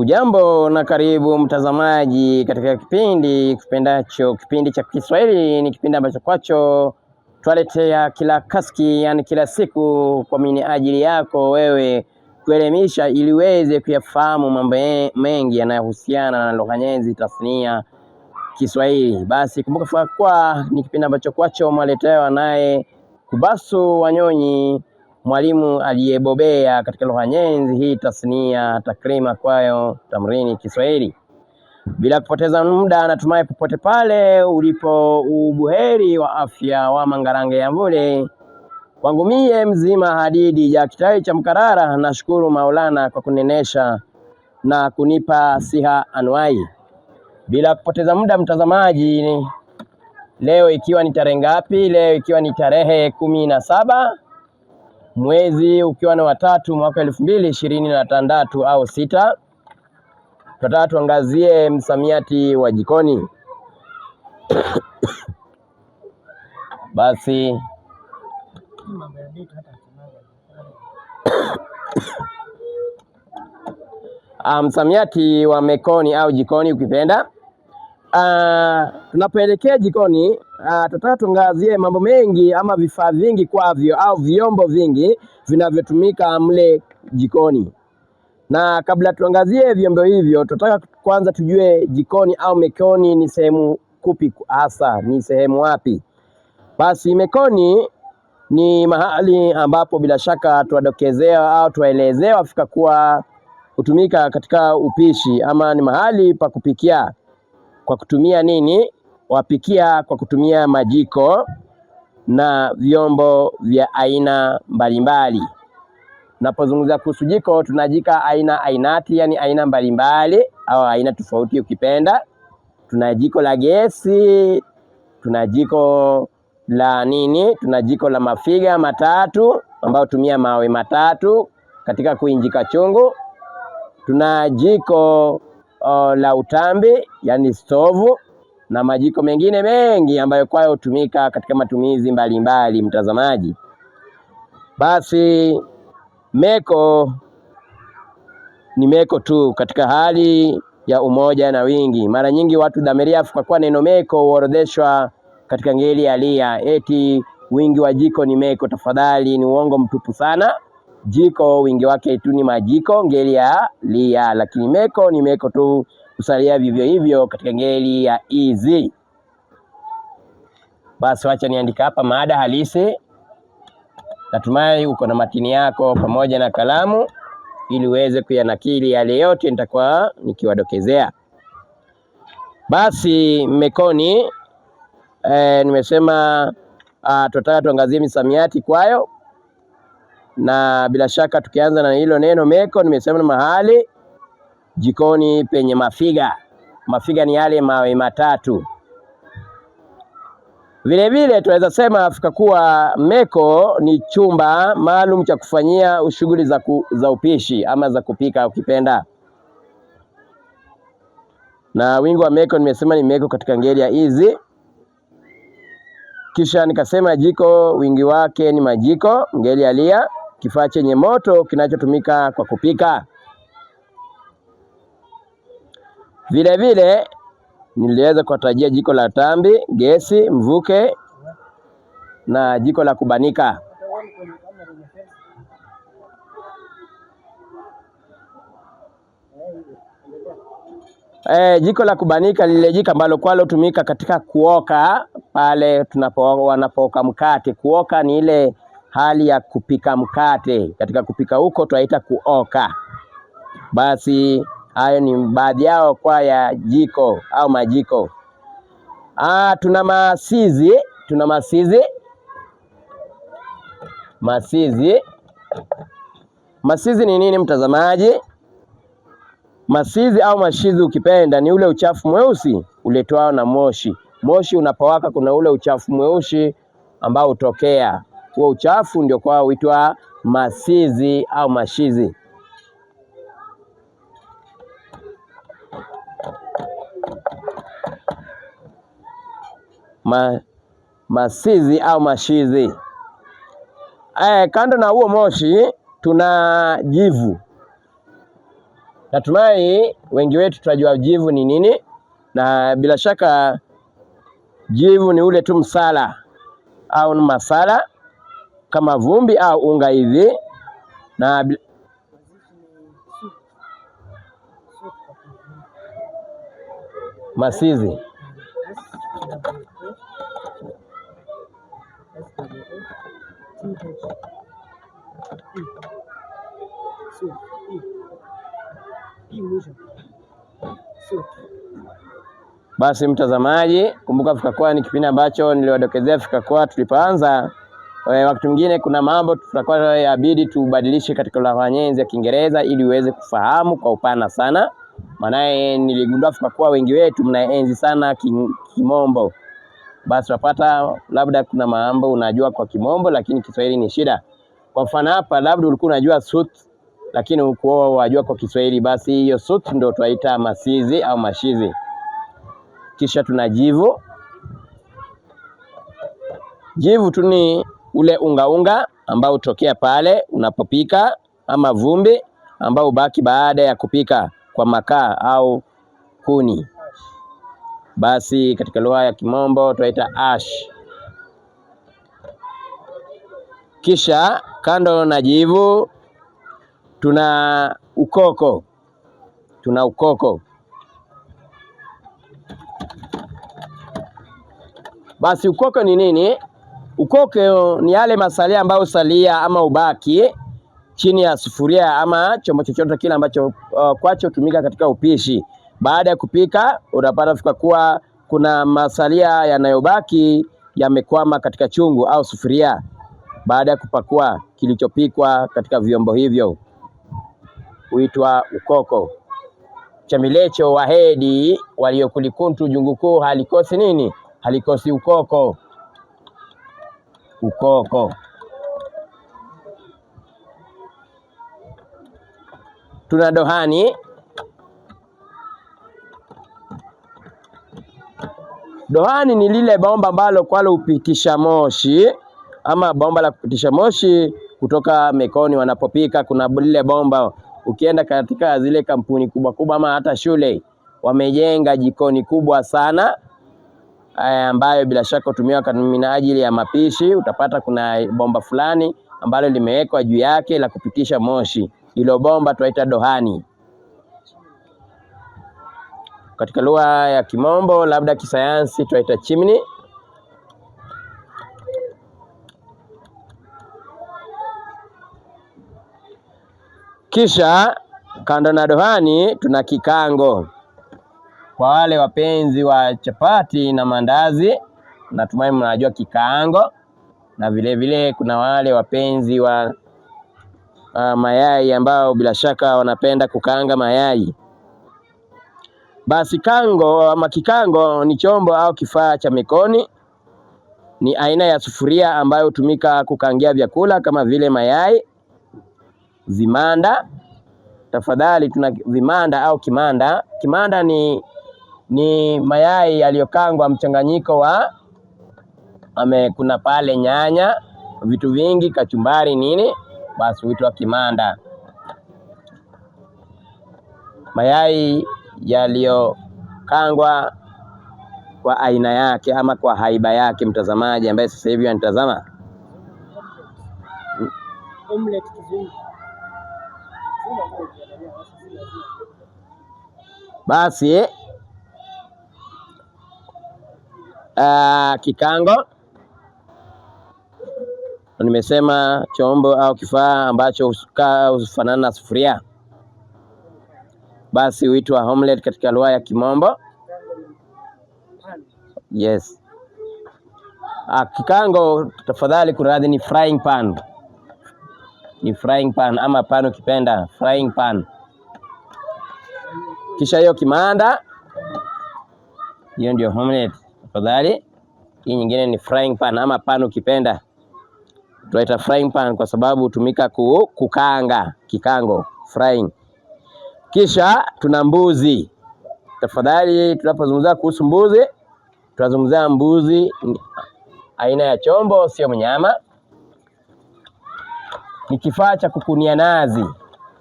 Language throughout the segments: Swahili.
Hujambo na karibu mtazamaji katika kipindi kipendacho, kipindi cha Kiswahili. Ni kipindi ambacho kwacho twaletea kila kaski, yani kila siku kwa minajili yako wewe kuelimisha, ili uweze kuyafahamu mambo mengi yanayohusiana na lugha nyenzi, tasnia Kiswahili. Basi kumbuka kwa ni kipindi ambacho kwacho mwaletewa naye Kubasu Wanyonyi, mwalimu aliyebobea katika lugha nyenzi hii, tasnia, takrima, kwayo, tamrini Kiswahili. Bila kupoteza muda, natumai popote pale ulipo ubuheri wa afya wa mangarange ya mvule. Kwangu mie mzima hadidi ja kitai cha Mkarara, nashukuru Maulana kwa kunenesha na kunipa siha anuai. Bila kupoteza muda mtazamaji, leo ikiwa ni tarehe ngapi? Leo ikiwa ni tarehe 17 mwezi ukiwa ni watatu mwaka 2026 au sita, tunataka tuangazie msamiati wa jikoni. Basi msamiati wa mekoni au jikoni ukipenda. Tunapoelekea jikoni, tunataka tuangazie mambo mengi ama vifaa vingi kwavyo au vyombo vingi vinavyotumika mle jikoni. Na kabla tuangazie vyombo hivyo, tunataka kwanza tujue jikoni au mekoni ni sehemu kupi hasa, ni sehemu wapi? Basi mekoni ni mahali ambapo bila shaka tuwadokezewa au tuwaelezewa fika kuwa hutumika katika upishi ama ni mahali pa kupikia kwa kutumia nini? Wapikia kwa kutumia majiko na vyombo vya aina mbalimbali. Tunapozungumza kuhusu jiko, tunajika aina ainati, yani aina mbalimbali au aina tofauti ukipenda. Tuna jiko la gesi, tuna jiko la nini, tuna jiko la mafiga matatu ambayo tumia mawe matatu katika kuinjika chungu. Tuna jiko la utambi yani stovu na majiko mengine mengi ambayo kwayo hutumika katika matumizi mbalimbali mbali, mtazamaji. Basi meko ni meko tu katika hali ya umoja na wingi. Mara nyingi watu dhamiria kwa kuwa neno meko huorodheshwa katika ngeli ya lia, eti wingi wa jiko ni meko. Tafadhali, ni uongo mtupu sana. Jiko wingi wake tu ni majiko, ngeli ya lia, lakini meko ni meko tu, kusalia vivyo hivyo katika ngeli ya izi. Basi wacha niandika hapa maada halisi. Natumai uko na matini yako pamoja na kalamu ili uweze kuyanakili yale yote nitakuwa nikiwadokezea. Basi mekoni, nimesema tunataka tuangazie misamiati kwayo, na bila shaka tukianza na hilo neno meko, nimesema ni mahali jikoni penye mafiga. Mafiga ni yale mawe matatu. Vilevile tunaweza sema Afrika kuwa meko ni chumba maalum cha kufanyia shughuli za upishi ama za kupika ukipenda. Na wingi wa meko nimesema ni meko katika ngeli ya izi. Kisha nikasema jiko wingi wake ni majiko, ngeli ya lia, kifaa chenye moto kinachotumika kwa kupika. Vilevile niliweza kuwatajia jiko la tambi, gesi, mvuke na jiko la kubanika. Jiko la kubanika lile jiko ambalo kwalo hutumika katika kuoka pale tunapo wanapooka mkate. Kuoka ni ile hali ya kupika mkate, katika kupika huko twaita kuoka. Basi hayo ni baadhi yao kwa ya jiko au majiko. Tuna masizi, tuna masizi. Masizi. Masizi ni nini mtazamaji? Masizi au mashizi ukipenda ni ule uchafu mweusi uletwao na moshi. Moshi unapowaka kuna ule uchafu mweusi ambao hutokea. Huo uchafu ndio kwao huitwa masizi au mashizi. Masizi au mashizi. Kando na huo moshi tuna jivu. Natumai wengi wetu tunajua jivu ni nini, na bila shaka jivu ni ule tu msala au masala kama vumbi au unga hivi na masizi. Basi mtazamaji, kumbuka Fika ni kipindi ambacho niliwadokezea Fika tulipoanza. Wakati mwingine kuna mambo tutakuwa yabidi tubadilishe katika lugha nyenzi ya Kiingereza ili uweze kufahamu kwa upana sana. Maanaye niligundua Fika wengi wetu mnaenzi sana Kimombo. Basi wapata labda kuna mambo unajua kwa Kimombo lakini Kiswahili ni shida. Kwa mfano hapa labda ulikuwa unajua suit lakini hukuwa wajua kwa Kiswahili, basi hiyo suit ndio twaita masizi au mashizi. Kisha tuna jivu. Jivu tu ni ule unga unga ambao hutokea pale unapopika ama vumbi ambao hubaki baada ya kupika kwa makaa au kuni. Basi katika lugha ya Kimombo tunaita ash. Kisha kando na jivu tuna ukoko, tuna ukoko. Basi ukoko ni nini? Ukoko ni yale masalia ambayo salia ama ubaki chini ya sufuria ama chombo chochote kile ambacho kwacho hutumika katika upishi. Baada ya kupika, utapata fika kuwa kuna masalia yanayobaki yamekwama katika chungu au sufuria baada ya kupakua kilichopikwa katika vyombo hivyo huitwa ukoko. Chamilecho wahedi waliokulikuntu jungu kuu halikosi nini? Halikosi ukoko. Ukoko. Tuna dohani. Dohani ni lile bomba ambalo kwalo hupitisha moshi ama bomba la kupitisha moshi kutoka mekoni wanapopika. Kuna lile bomba, ukienda katika zile kampuni kubwa kubwa ama hata shule wamejenga jikoni kubwa sana ambayo bila shaka hutumiwa kwa minajili ya mapishi. Utapata kuna bomba fulani ambalo limewekwa juu yake la kupitisha moshi. Hilo bomba tunaita dohani katika lugha ya Kimombo, labda kisayansi tunaita chimney. Kisha kando na dohani tuna kikango. Kwa wale wapenzi wa chapati na mandazi, natumai mnajua kikaango, na vile vile kuna wale wapenzi wa mayai ambao bila shaka wanapenda kukaanga mayai. Basi kango ama kikango ni chombo au kifaa cha mekoni, ni aina ya sufuria ambayo hutumika kukaangia vyakula kama vile mayai, vimanda. Tafadhali, tuna vimanda au kimanda. Kimanda ni mayai yaliyokangwa mchanganyiko wa kuna pale nyanya, vitu vingi, kachumbari nini, basi huitwa kimanda. Mayai yaliyokangwa kwa aina yake ama kwa haiba yake, mtazamaji ambaye sasa hivi anatazama. Basi kikango nimesema chombo au kifaa ambacho hufanana na sufuria, basi huitwa omelette katika lugha ya Kimombo. Yes. Kikango tafadhali kuradhi, ni frying pan, ni frying pan ama pan ukipenda frying pan. Kisha hiyo kimanda, hiyo ndio omelette tafadhali. Hii nyingine ni frying pan ama pan ukipenda, tunaita frying pan kwa sababu hutumika kukaanga, kikango frying. Kisha tuna mbuzi. Tafadhali, tunapozungumzia kuhusu mbuzi, tunazungumzia mbuzi aina ya chombo, sio mnyama. Ni kifaa cha kukunia nazi.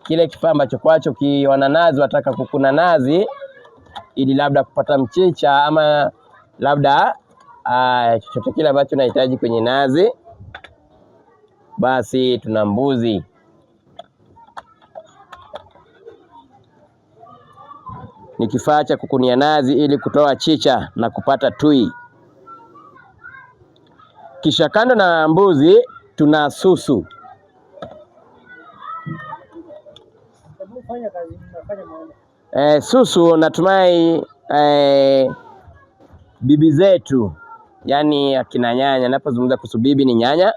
Kile kifaa ambacho kwacho kiwana nazi wataka kukuna nazi ili labda kupata mchicha ama labda chochote kile ambacho unahitaji kwenye nazi. Basi tuna mbuzi. Ni kifaa cha kukunia nazi ili kutoa chicha na kupata tui. Kisha kando na mbuzi tuna susu. Susu natumai bibi zetu, yani akina nyanya. Napozungumza kuhusu bibi ni nyanya.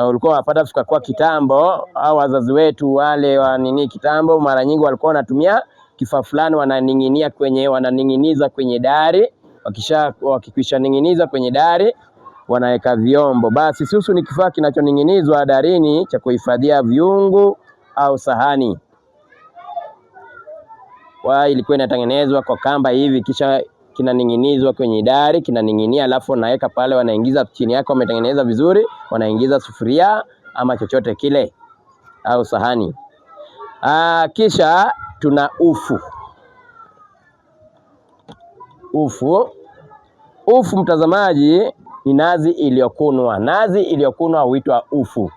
Ulikuwa unapata fika kwa kitambo au wazazi wetu wale wa nini kitambo, mara nyingi walikuwa wanatumia kifaa fulani wananing'inia kwenye, wananing'iniza kwenye dari. Wakikwisha ning'iniza kwenye dari wanaweka vyombo. Basi susu ni kifaa kinachoning'inizwa darini cha kuhifadhia viungu au sahani. Ilikuwa inatengenezwa kwa kamba hivi, kisha kinaning'inizwa kwenye dari, kinaning'inia, alafu wanaweka pale, wanaingiza chini yako, wametengeneza vizuri, wanaingiza sufuria ama chochote kile au sahani. Kisha tuna ufu. Ufu. Ufu mtazamaji ni nazi iliyokunwa. Nazi iliyokunwa huitwa ufu.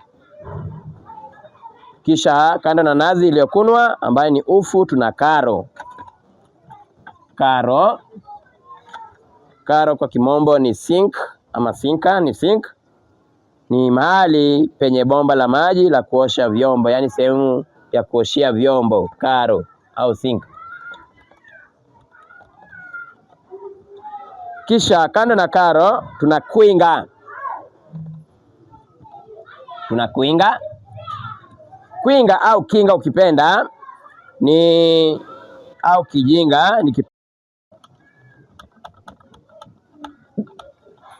Kisha kando na nazi iliyokunwa ambayo ni ufu, tuna karo. Karo. Karo kwa kimombo ni sink ama sinka, ni sink. Ni mahali penye bomba la maji la kuosha vyombo, yani sehemu ya kuoshea vyombo, karo au sink. Kisha kando na karo tuna kwinga. Tuna kwinga. Kwinga au kinga ukipenda ni au kijinga ni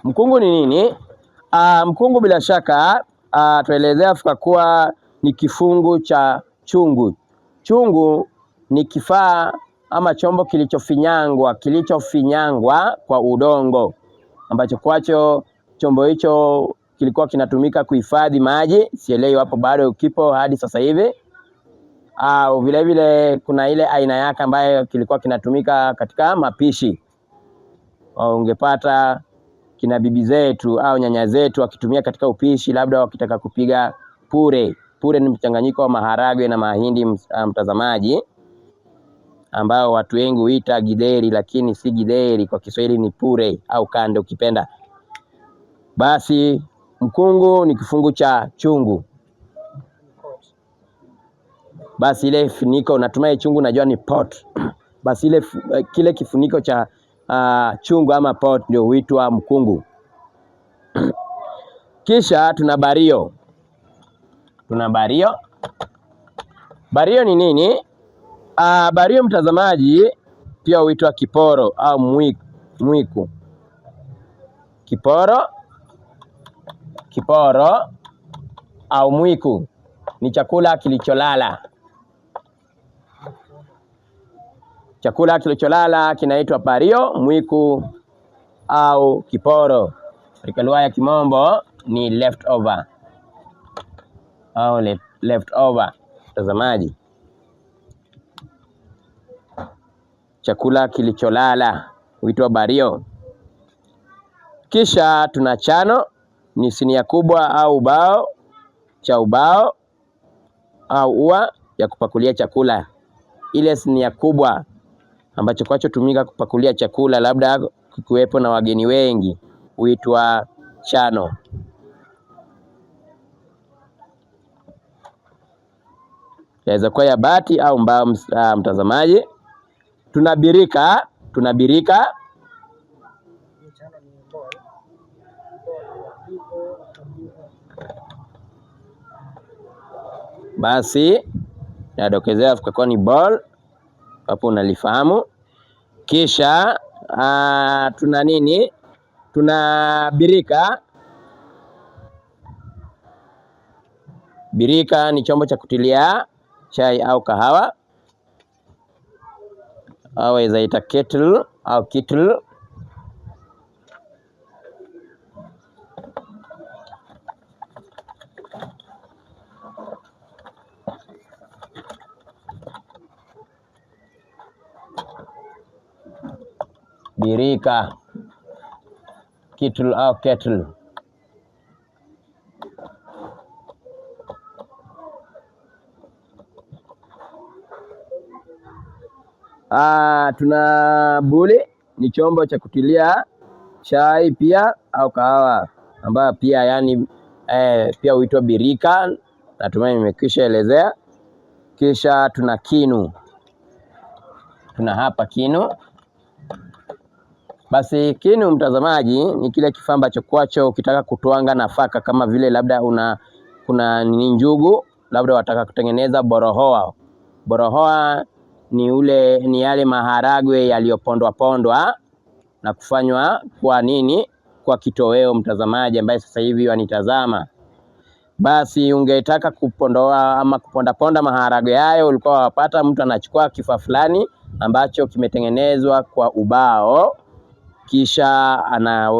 Mkungu ni nini? Mkungu bila shaka tuelezea kuwa ni kifungu cha chungu. Chungu ni kifaa ama chombo kilichofinyangwa kwa udongo, ambacho kwacho chombo hicho kilikuwa kinatumika kuhifadhi maji. Sielewi hapo bado kipo hadi sasa hivi. Au vile vile kuna ile aina yake ambayo kilikuwa kinatumika katika mapishi. Ungepata kina bibi zetu au nyanya zetu wakitumia katika upishi, labda wakitaka kupiga pure. Pure ni mchanganyiko wa maharagwe na mahindi, mtazamaji, ambao watu wengi huita githeri, lakini si githeri, kwa Kiswahili ni pure au kande ukipenda. Basi mkungu ni kifungu cha chungu. Basi ile funiko, natumai chungu najua ni pot. Basi ile kile kifuniko cha chungu ama pot ndio huitwa mkungu. Kisha tuna bario. Tuna bario. Bario ni nini? Bario mtazamaji pia huitwa kiporo au mwiku. Kiporo, kiporo au mwiku ni chakula kilicholala. Chakula kilicholala kinaitwa bario, mwiku au kiporo. Katika lugha ya Kimombo ni leftover au leftover. Mtazamaji, chakula kilicholala huitwa bario. Kisha tuna chano, ni sinia kubwa au ubao cha ubao au ua ya kupakulia chakula. Ile sinia kubwa ambacho kwacho tumika kupakulia chakula, labda kukiwepo na wageni wengi, huitwa chano. Yaweza kuwa ya bati au mbao, mtazamaji. Tuna birika, tuna birika. Basi nadokezea kwa ni ball hapo, unalifahamu. Kisha tuna nini? Tuna birika. Birika ni chombo cha kutilia chai au kahawa, au waweza ita kettle au kettle. Birika, kettle au kettle. Tuna buli, ni chombo cha kutilia chai pia au kahawa, ambayo pia yani pia huitwa birika. Natumai nimekwisha elezea. Kisha tuna kinu, tuna hapa kinu. Basi kinu, mtazamaji, ni kile kifaa ambacho kwacho ukitaka kutwanga nafaka kama vile labda una kuna ni njugu, labda wataka kutengeneza borohoa. Borohoa ni ule ni yale maharagwe yaliyopondwa pondwa na kufanywa kwa nini, kwa kitoweo, mtazamaji ambaye sasa hivi wanitazama. Basi ungetaka kupondoa ama kupondaponda maharagwe hayo, ulikuwa wapata mtu anachukua kifaa fulani ambacho kimetengenezwa kwa ubao, kisha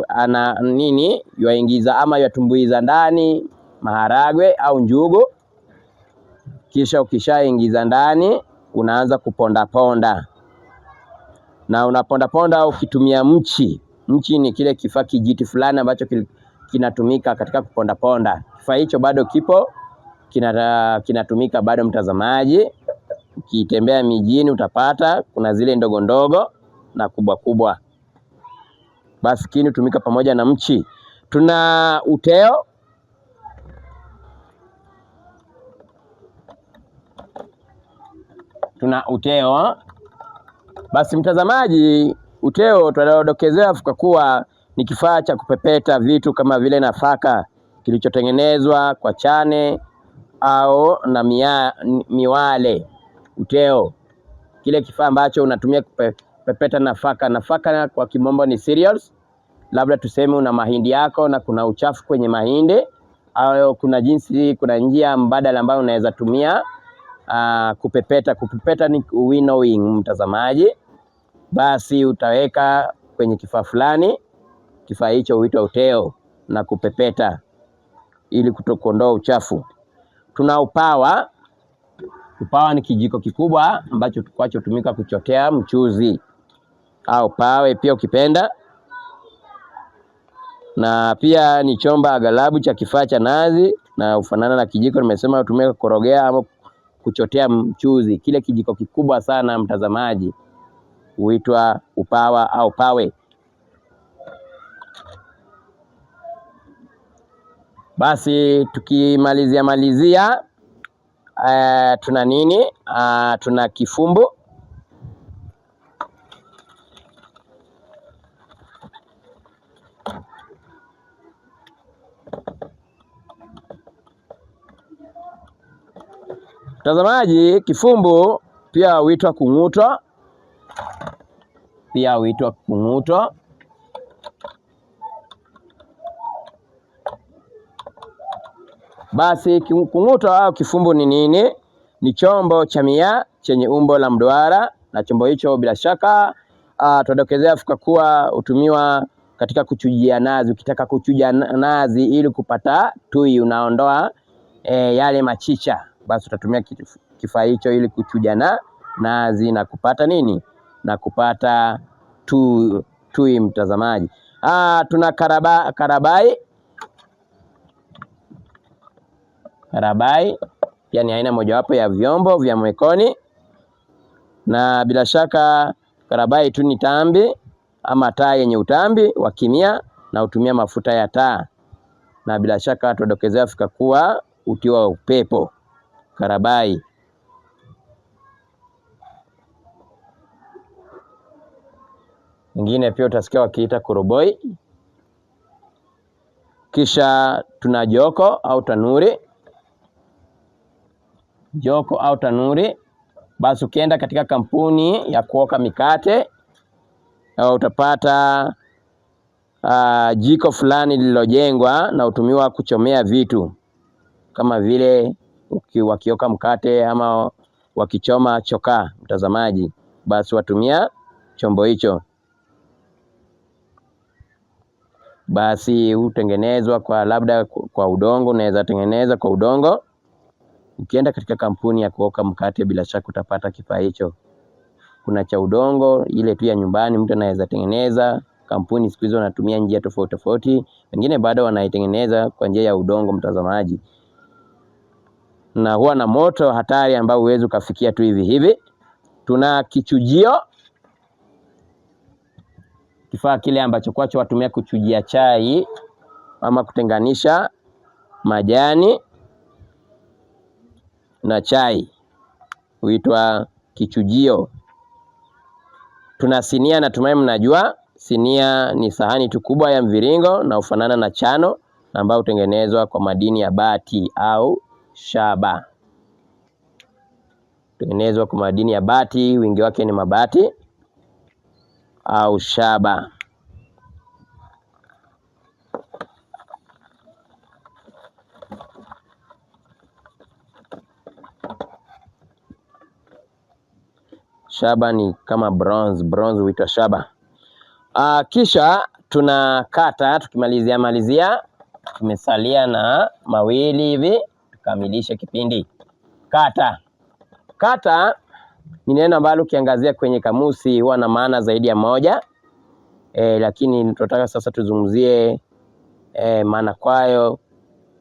ana nini yaingiza ama yatumbuiza ndani maharagwe au njugu, kisha ukishaingiza ndani unaanza kupondaponda, na unapondaponda ukitumia mchi. Mchi ni kile kifaa kijiti fulani ambacho kinatumika katika kupondaponda. Kifaa hicho bado kipo, kinatumika bado, mtazamaji. Ukitembea mijini utapata kuna zile ndogo ndogo na kubwa kubwa. Basi kinu hutumika pamoja na mchi. Tuna uteo, tuna uteo. Basi mtazamaji, uteo tunadokezea kwa kuwa ni kifaa cha kupepeta vitu kama vile nafaka kilichotengenezwa kwa chane au na miwale. Uteo kile kifaa ambacho unatumia kupepeta nafaka. Nafaka kwa kimombo ni cereals. Labda tuseme una mahindi yako na kuna uchafu kwenye mahindi, au kuna jinsi, kuna njia mbadala ambayo unaweza tumia kupepeta. Kupepeta ni winnowing, mtazamaji. Basi utaweka kwenye kifaa fulani, kifaa hicho huitwa uteo na kupepeta ili kutokuondoa uchafu. Tuna upawa. Upawa ni kijiko kikubwa ambacho kwacho hutumika kuchotea mchuzi au pawe pia ukipenda, na pia ni chomba aghalabu cha kifaa cha nazi na hufanana na kijiko. Nimesema hutumika kukorogea ama kuchotea mchuzi. Kile kijiko kikubwa sana, mtazamaji, huitwa upawa au pawe. Basi tukimalizia malizia, tuna nini? Tuna kifumbu. Mtazamaji, kifumbu pia huitwa kung'uto, pia huitwa kung'uto. Basi kung'uto au kifumbu ni nini? Ni chombo cha miaa chenye umbo la mduara, na chombo hicho bila shaka tunadokezea kuwa hutumiwa katika kuchujia nazi. Ukitaka kuchuja nazi ili kupata tui, unaondoa yale machicha, basi utatumia kifaa hicho ili kuchuja na nazi na kupata nini? Na kupata tui, mtazamaji. Tuna karabai. Karabai pia ni aina mojawapo ya vyombo vya mwekoni, na bila shaka karabai tu ni tambi ama taa yenye utambi wa kimia na hutumia mafuta ya taa, na bila shaka tudokezea fika kuwa utiwa upepo karabai. Nyingine pia utasikia wakiita koroboi. Kisha tuna joko au tanuri. Joko au tanuri, basi ukienda katika kampuni ya kuoka mikate utapata jiko fulani lililojengwa na hutumiwa kuchomea vitu kama vile wakioka mkate ama wakichoma chokaa, mtazamaji, basi watumia chombo hicho. Basi hutengenezwa kwa labda kwa udongo, unaweza tengeneza kwa udongo. Ukienda katika kampuni ya kuoka mkate, bila shaka utapata kifaa hicho. Kuna cha udongo ile tu ya nyumbani mtu anaweza tengeneza. Kampuni siku hizi wanatumia njia tofauti tofauti, wengine bado wanaitengeneza kwa njia ya udongo, mtazamaji, na huwa na moto hatari ambao huwezi ukafikia tu hivi hivi. Tuna kichujio, kifaa kile ambacho kwacho watumia kuchujia chai ama kutenganisha majani na chai, huitwa kichujio. Tuna sinia, natumai mnajua sinia ni sahani tu kubwa ya mviringo na hufanana na chano ambayo hutengenezwa kwa madini ya bati au shaba. Hutengenezwa kwa madini ya bati, wingi wake ni mabati au shaba. Shaba ni kama bronze, bronze huitwa shaba. Kisha tunakata, tukimalizia malizia tumesalia na mawili hivi tukamilishe kipindi. Kata. Kata ni neno ambalo ukiangazia kwenye kamusi huwa na maana zaidi ya moja. Lakini tunataka sasa tuzungumzie maana kwayo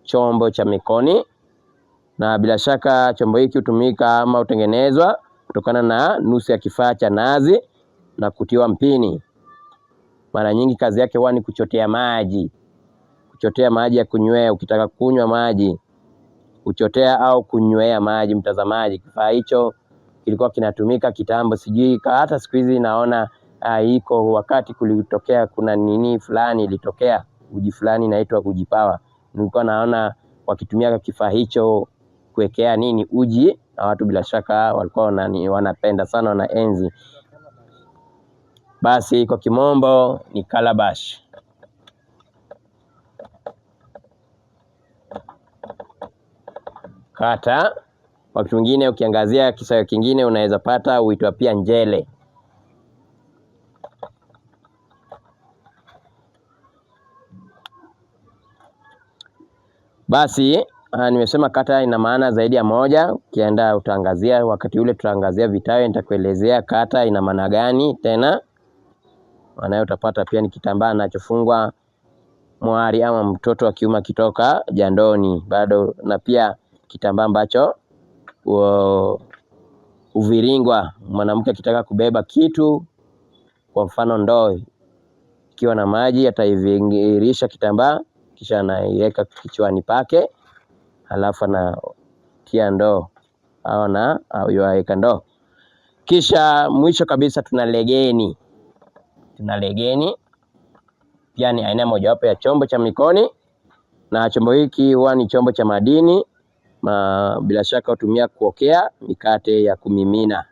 chombo cha mikoni, na bila shaka chombo hiki hutumika ama hutengenezwa kutokana na nusu ya kifaa cha nazi na kutiwa mpini. Mara nyingi kazi yake huwa ni kuchotea maji, kuchotea maji ya kunywea. Ukitaka kunywa maji kuchotea au kunywea maji, mtazamaji. Kifaa hicho kilikuwa kinatumika kitambo, sijui hata siku hizi naona iko wakati kulitokea kuna nini fulani ilitokea uji fulani inaitwa uji power. Nilikuwa naona wakitumia kifaa hicho kuwekea nini uji, na watu bila shaka walikuwa wanapenda sana, wanaenzi. Basi kwa kimombo ni calabash. Kata. Wakati mwingine ukiangazia kisa kingine unaweza pata huitwa pia njele. Basi nimesema kata ina maana zaidi ya moja. Ukienda utaangazia wakati ule tutaangazia vitawe, nitakuelezea kata ina maana gani tena. Maana utapata pia ni kitambaa anachofungwa mwari ama mtoto wa kiume akitoka jandoni bado, na pia kitambaa ambacho huviringwa mwanamke akitaka kubeba kitu, kwa mfano ndoo ikiwa na maji ataivingirisha kitambaa kisha anaiweka kichwani pake, halafu anatia ndoo au anaiweka ndoo. Kisha mwisho kabisa tuna legeni. Tuna legeni pia ni aina mojawapo ya chombo cha mikoni, na chombo hiki huwa ni chombo cha madini bila shaka hutumia kuokea mikate ya kumimina.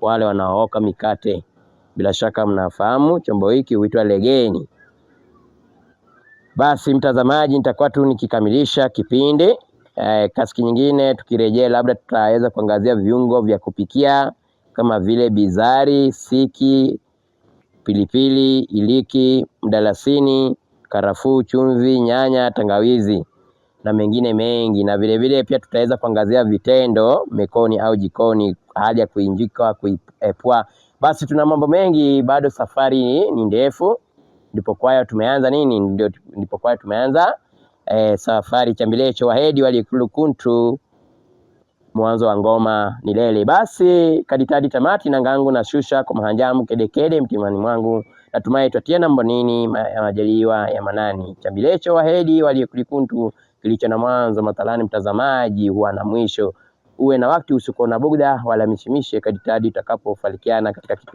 Wale wanaooka mikate bila shaka mnafahamu chombo hiki huitwa legeni. Basi mtazamaji, nitakuwa tu nikikamilisha kipindi. Kaski nyingine tukirejea, labda tutaweza kuangazia viungo vya kupikia kama vile bizari, siki, pilipili, iliki, mdalasini, karafuu, chumvi, nyanya, tangawizi na mengine mengi, na vile vile pia tutaweza kuangazia vitendo mekoni au jikoni, hali ya kuinjika, kuepua. Basi tuna mambo mengi bado, safari ni ndefu. Ndipo kwayo tumeanza nini? Ndio, ndipo kwayo tumeanza safari chambilecho wahedi walikulukuntu mwanzo wa ngoma ni lele. Basi kaditadi tamati na ngangu na shusha kwa mahanjamu kedekede mtimani mwangu, natumai twatia na mbonini majaliwa ya manani chambilecho wahedi walikulikuntu kilicho na mwanzo mathalani mtazamaji huwa na mwisho. Uwe na wakati usiko na bugda wala mishimishe kaditadi tutakapofalikiana katika kipindi.